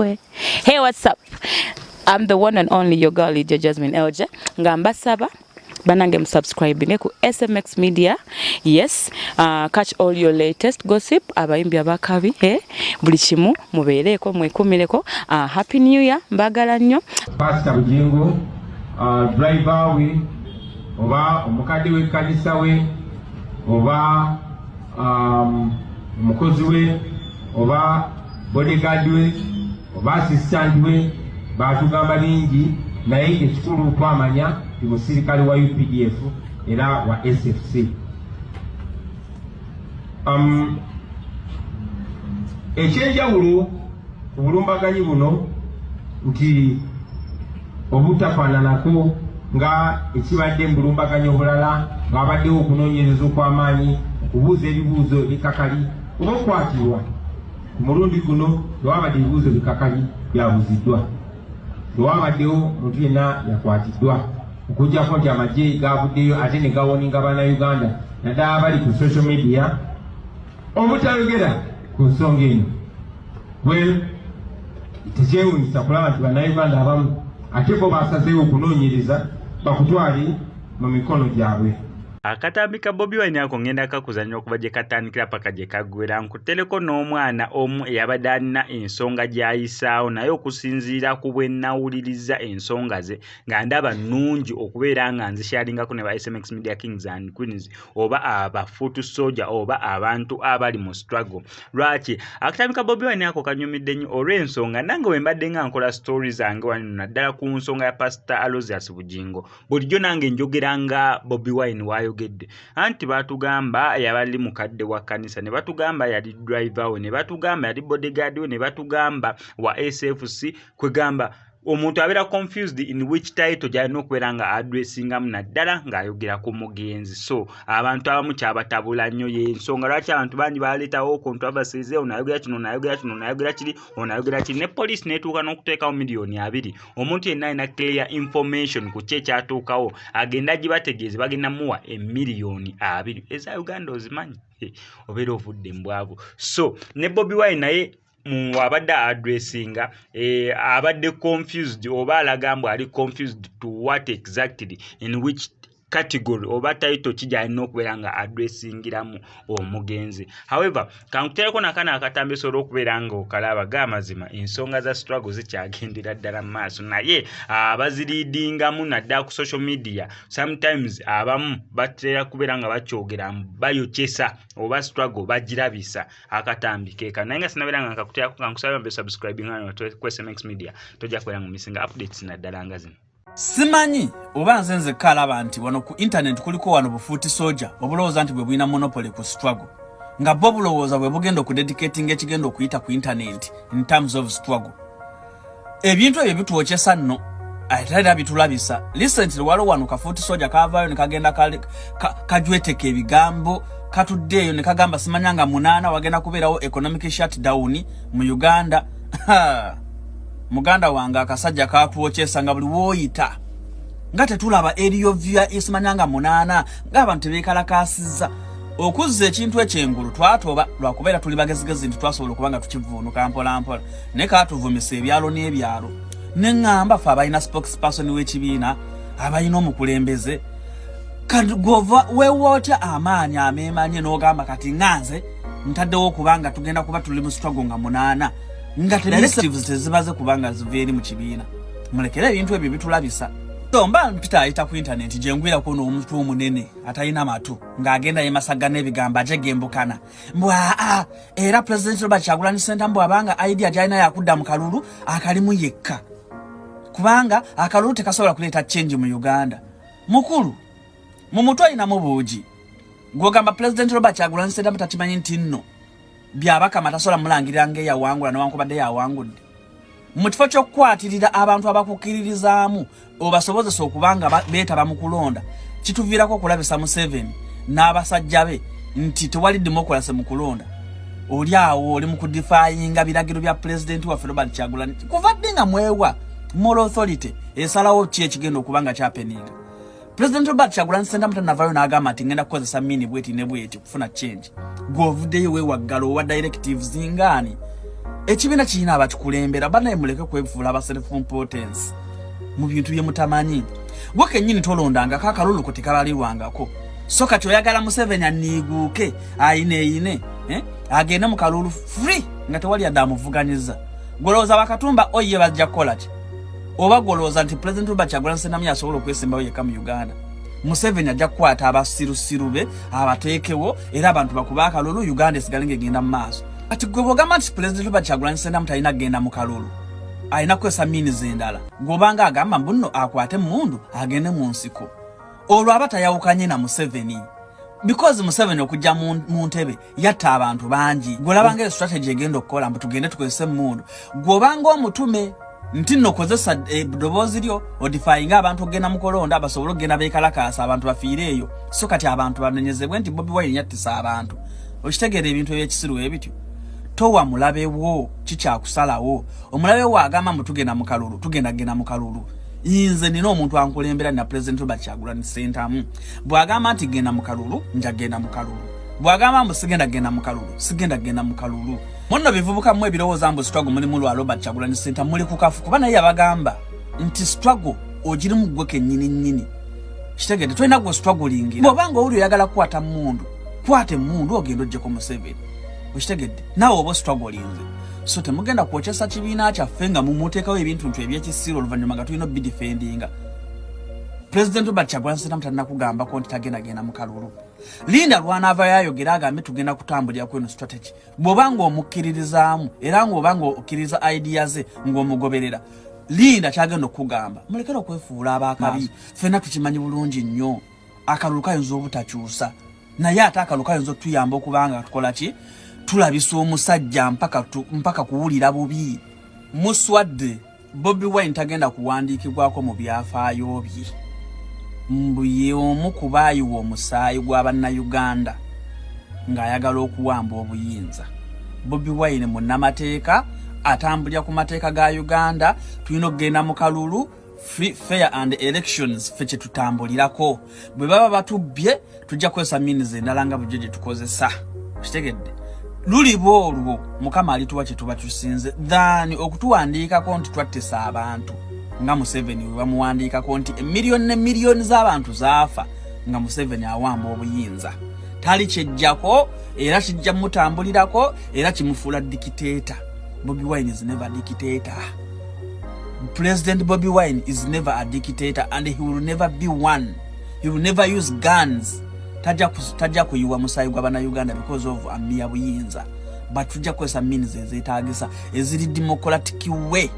Hey, what's up? I'm the one and only your girl, Lydia Jasmine LJ. Nga mbasaba banange musubscribe ku SMX Media. Yes, catch all your latest gossip, abayimbi abakabi, eh? Buli kimu mubeereko, mwekumireko. Happy New Year, mbagala nnyo. Pastor Bugingo, driver we oba omukadde w'ekkanisa we oba omukozi we oba bodyguard we oba assistant we, batugamba bingi, naye ekikulu twamanya ti musirikale wa UPDF era wa SFC. Ekyenjawulo ku bulumbaganyi buno nti obutafaananako nga ekibadde mu bulumbaganyi obulala, ng'abaddewo okunoonyereza okw'amaanyi, okubuuza ebibuuzo ebikakali oba okwatirwa, ku mulundi guno tewabadde ebibuuzo bikakali byabuziddwa, tewabaddewo muntu yenna yakwatiddwa, okuggyako nti amagye gavuddeyo ate ne gawarninga Bannayuganda, naddala bali ku social media, obutayogera ku nsonga eno. Well, tekyewunyisa kulaba nti Bannayuganda abamu ate bo basazeewo okunoonyereza bakutwale mu mikono gyabwe. Akatambi ka Bobi Wine ako ngenda kakuzannya okuva gye katandikira paka gye kaggwera. Nkutereko n'omwana omu eyabadde alina ensonga gy'ayisaawo, naye okusinziira ku bwe nnawuliriza ensonga ze, nga ndaba nnungi okubeera nga nzisharingako ne ba SMX Media Kings and Queens oba aba foot soldier oba abantu abali mu struggle. Lwaki akatambi ka Bobi Wine ako kanyumidde nnyo? Olw'ensonga nange bwe mbadde nga nkola story zange wano, naddala ku nsonga ya Pastor Aloysius Bugingo, bulijjo nange njogera nga Bobi Wine waayogedde. Anti baatugamba yabali mukadde wa kkanisa, ne batugamba yali driver we, ne batugamba yali bodyguard we, ne batugamba wa SFC. Kwegamba omuntu abeera confused in which title gy'alina okubeera nga addressingamu, naddala ng'ayogera ku mugenzi. So abantu abamu kyabatabula nnyo. Y'ensonga lwaki abantu bangi baleetawo controversies: ono ayogera kino, ono ayogera kino, ono ayogera kiri, ono ayogera kiri, ne poliisi n'etuuka n'okuteekawo 20 miliyoni. Omuntu yenna alina clear information ku ki ekyatuukawo agenda gibategeeze, bagenda muwa 20 miliyoni eza Uganda. Ozimanyi, obeera ovudde mbwavu. So ne Bobi Wine naye abadde addressinga, abadde confused oba alaga mbu ali confused to what exactly, in which category oba title ki gy'alina okubeera nga addressingiramu omugenzi. However, kankutereko nakano akatambi osobola okubeera nga okalaba. Gaamazima, ensonga za struggle zikyagendera ddala mu maaso, naye abazileadingamu naddala ku social media, sometimes abamu batera kubeera nga bakyogera, bayokyesa oba struggle bagirabisa. Akatambi keeka, naye nga sinabeera nga nkakuterako, kankusaba mbe subscribing ku SMX Media, tojja kubeera nga omissinga updates naddala nga zino. Simanyi oba nze nzekka alaba nti wano ku internet kuliko wano bufoot soldier obulowooza nti bwe bulina monopoly ku struggle, nga bo bulowooza bwe bugenda okudedicatinga ekigenda okuyita ku internet in terms of struggle. Ebintu ebyo bitwokyesa nno, ate era bitulabisa. Recently waliwo wano kafoot soldier kavaayo ne kagenda kajweteka ebigambo, katudde eyo ne kagamba simanya nga 8 wagenda kubeerawo economic shutdown mu Uganda. Muganda wange, akasajja katwokyesa nga buli wooyita nga tetulaba eriyo vya simanya nga 8, ng'abantu tebeekalakaasizza okuzza ekintu ekyengulu. Twatoba lwakubeera tuli bagezigezi nti twasobola okuba nga tukivuunuka mpolampola, naye katuvumisa ebyalo n'ebyalo. Neŋŋamba ffe abalina spokesperson w'ekibiina, abalina omukulembeze, kati gova weewa otya amaanyi ameemanye n'ogamba kati ŋŋanze ntaddewo okubanga tugenda kuba tuli mu struggle nga 8, nga directives tezibaze kubanga ziva eri mu kibiina? Mulekere ebintu ebyo bitulabisa. So mba mpita ayita ku intaneti gye ngwirako n'omutwe omunene atalina matu ng'agenda yemasaga n'ebigambo ajegembukana mbu aa, era President Robert Kyagulanyi Ssentamu bw'abanga idea gy'alina yakudda mu kalulu akalimu yekka, kubanga akalulu tekasobola kuleeta change mu Uganda. Mukulu, mu mutwe alinamu buugi. Gwogamba President Robert Kyagulanyi Ssentamu takimanyi nti nno Byabakama tasobola mulangirira ng'eyawangula newankubadde yawangudde? Mu kifo ky'okukwatirira abantu abakukkiririzaamu obasobozesa okuba nga beetaba mu kulonda, kituviirako okulabisa Museveni n'abasajja be nti tewali democracy mu kulonda. Oli awo oli mu kudefyinga biragiro bya pulezidenti waffe Robert Kyagulanyi. Kuva ddi nga mwewa moral authority esalawo ki ekigenda okuba nga kyahappeninga? President Robert Kyagulanyi Ssentamu tanavayo n'agamba nti ngenda kukozesa mini bweti ne bweti kufuna change. Gw'ovuddeyo weewaggala owa directives ngaani? Ekibiina kirina abakikulembera. Banaye muleke kwefuula aba self importance mu bintu bye mutamanyi. Gwe kennyini tolondangako, akalulu ko tekabalirwangako. So kati oyagala Museveni aniiguuke ayineeyine, eh? Agende mu kalulu free nga tewali yadde amuvuganyiza. Gwolowooza bakatumba oye bajja kukola ki? Oba gwolowooza nti President Robert Kyagulanyi Ssentamu yasobola okwesimbawo yekka mu Uganda? Museveni ajja kukwata abasirusiru be abateekewo, era abantu bakuba akalulu, Uganda esigale ng'egenda mu maaso. Kati gwe bwogamba nti President Robert Kyagulanyi Ssentamu talina kugenda mu kalulu, alina kukozesa means endala, gw'obanga agamba mbu nno akwate emmundu agende mu nsiko, olwo aba tayawukanye na Museveni, because Museveni okujja mu ntebe yatta abantu bangi. Gwolabanga eyo strategy egenda okukola mbu tugende tukozese emmundu, gw'obanga omutume nti nno kozesa eddoboozi lyo odefyinga abantu okugenda mu kulonda, basobole okugenda beekalakaasa, abantu bafiire eyo. So kati abantu banenyezebwe nti Bobi Wine yattisa abantu. Okitegeera? Ebintu ebyekisiru ebityo towa mulabe wo kikyakusalawo. Omulabe wo agamba mbu tugenda mu kalulu, tugenda genda mu kalulu. Nze nina omuntu ankulembera na President Robert Kyagulanyi Ssentamu. Bw'agamba nti genda mu kalulu, nja genda mu kalulu. Bw'agamba mbu sigenda genda mu kalulu, sigenda genda mu kalulu. Munno bivubuka mmwe ebirowooza mbu struggle mulimu lwa Robert Kyagulanyi Ssentamu, muli ku kafu, kuba naye yabagamba nti struggle ogirimu ggwe kennyini nnyini. Kitegedde? Tolina gwe strugglingira. Bw'obanga owuli oyagala kukwata mmundu, kwata emmundu ogenda oggyeko Museveni. Okitegedde? Naawe oba strugglinze. So temugenda kwokyesa kibiina kyaffe nga mumuteekawo ebintu ntu ebyekisiru, oluvannyuma nga tulina obidefendinga. President Robert Kyagulanyi Ssentamu talina nti tagenda genda mu kalulu. Linda lwanaavayo ayogera agambe tugenda kutambulira ku eno strategy. Bw'oba ng'omukkiririzaamu era ng'oba ng'okkiriza idea ze, ng'omugoberera, linda kyagenda okukugamba. Mulekere okwefuula abakabi. Ffenna tukimanyi bulungi nnyo, akalulu kayinza obutakyusa, naye ate akalulu kayinza otuyamba okubanga tukola ki? Tulabisa omusajja mpaka kuwulira bubi. Muswadde. Bobi Wine tagenda kuwandiikibwako mu byafaayo bye mbu ye omu ku baayiwa omusaayi gwa Bannayuganda ng'ayagala okuwamba obuyinza. Bobi Wine munnamateeka, atambulira ku mateeka ga Uganda. Tulina okugenda mu kalulu, free, fair and elections, ffe kye tutambulirako. Bwe baba batubbye, tujja kukozesa means endala nga bulijjo gye tukozesa. Kitegedde? Luliba olwo Mukama alituwa kye tuba tusinze than okutuwandiikako nti twattisa abantu, nga Museveni we bamuwandiikako nti emiliyoni ne miliyoni z'abantu zaafa nga Museveni awamba obuyinza. Tali kyejjako, era kijja mutambulirako, era kimufuula dictator. Bobi Wine is never dictator. President Bobi Wine is never a dictator and he will never be one. He will never use guns. Tajja kuyiwa musaayi gwa Bannayuganda because of amiya buyinza, but tujja kukozesa means ezeetagisa eziri democratic way.